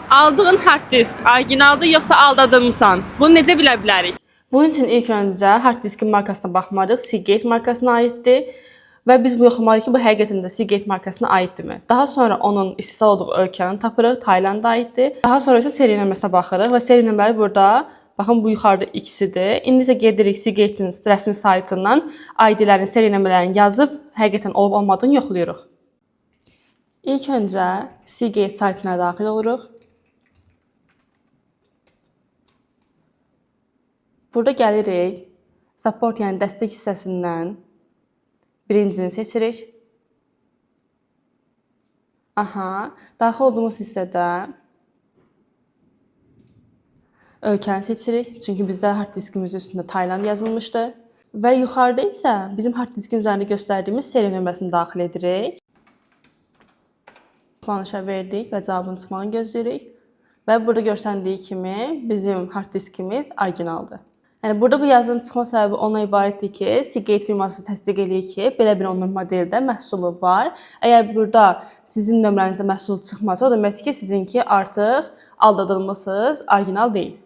Aldığın hard disk orijinaldır yoxsa aldadılmısan? Bunu necə bilə bilərik? Bunun üçün ilk öncə hard diskin markasına baxmalıyıq. Seagate markasına aiddir. Və biz bu yoxlamalıyıq ki, bu həqiqətən də Seagate markasına aiddirmi? Daha sonra onun istehsal olduğu ölkəni tapırıq, Taylanda aiddir. Daha sonra isə seriya nömrəsinə baxırıq və seriya nömrələri burada baxın bu yuxarıda ikisidir. İndi isə gedirik Seagate-in rəsmi saytından ID-lərin, seriya nömrələrini yazıb həqiqətən olub olmadığını yoxlayırıq. İlk öncə Seagate saytına daxil oluruq. Burada gəlirik support, yəni dəstək hissəsindən birincini seçirik. Aha, daxil olduğumuz hissədə ölkəni seçirik. Çünki bizdə hard diskimizin üstündə Tayland yazılmışdı. Və yuxarıda isə bizim hard diskin üzərində göstərdiyimiz seriya nömrəsini daxil edirik. Planışa verdik və cavabın çıxmağını gözləyirik. Və burada görsəndiyi kimi bizim hard diskimiz orijinaldır. Yəni burada bu yazının çıxma səbəbi ona ibarətdir ki, Seagate firması təsdiq eləyir ki, belə bir onun modeldə məhsulu var. Əgər burada sizin nömrənizdə məhsul çıxmasa, o deməkdir ki, sizinki artıq aldadılmısınız, orijinal deyil.